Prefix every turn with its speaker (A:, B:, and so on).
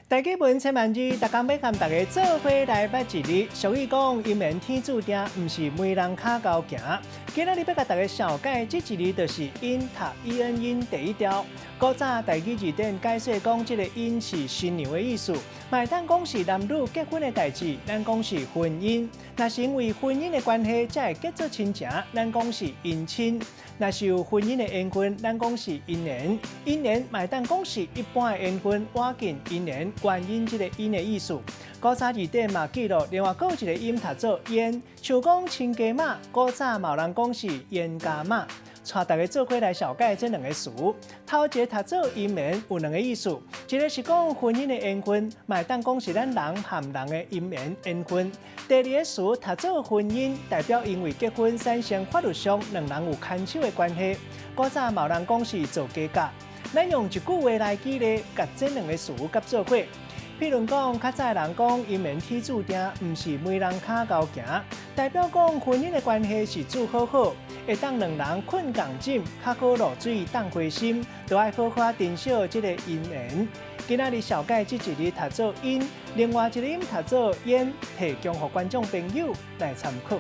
A: 大家文千萬字，逐工欲佮大家做伙來捌一字。俗語講，姻緣天註定，毋是媒人跤猴行。今仔日欲共大家紹介這一字，就是𪜶讀 E N 音第一調。古早台語字典解說講，這个𪜶是新娘的意思，嘛會當講是男女結婚的代誌，咱講是婚姻。若是因為婚姻的關係，才會結做親情，咱講是姻親。若是有婚姻的緣分，咱講是姻緣。姻緣嘛會當講是一般的緣分，倚近姻緣，原因這个𪜶的意思。古早字典嘛記錄，另外閣有一個音讀做煙，像講親家媽，古早嘛有人講是冤家媽。帶大家做伙來紹介這兩个詞。頭一个讀做姻緣，有兩个意思，一个是講婚姻的緣分，嘛會當講是咱人和人的姻緣緣分。第二个詞讀做婚姻，代表因為結婚產生法律上兩人有牽手的關係。古早嘛有人講是做家教。咱用一句話來舉例，共這兩个詞佮做伙。譬如講，較早的人講姻緣天註定，毋是媒人跤猴行，代表講婚姻的關係是註好好，會當兩人睏仝枕，較好露水當花心，都愛好好珍惜這个姻緣。今仔日紹介這一字讀做𪜶，另外一个音讀做煙，提供予觀眾朋友來參考。